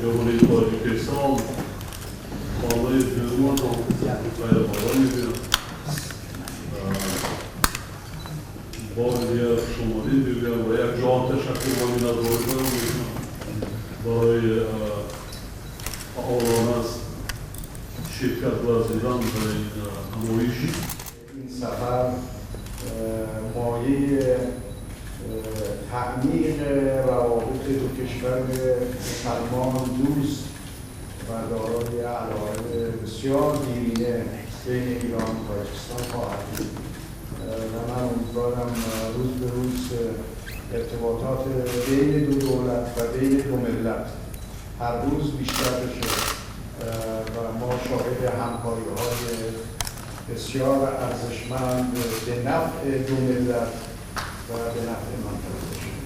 Ҷумҳурии Тоҷикистон хонаи дуюматон хайрбора мегӯям. Бори дигар хушомадид мегӯям ва як ҷон ташаккур ва миннатдорӣ баён мекунам барои фаъолона ширкат варзидан дар ин ҳамоиш. Ин сафар мояи تعمیق روابط دو کشور مسلمان دوست و دارای علاقه بسیار دیرینه بین ایران و تاجیکستان خواهد بود و من امیدوارم روز به روز ارتباطات بین دو دولت و بین دو ملت هر روز بیشتر بشه و ما شاهد همکاری های بسیار ارزشمند به نفع دو ملت و به نفع منطقه باشیم.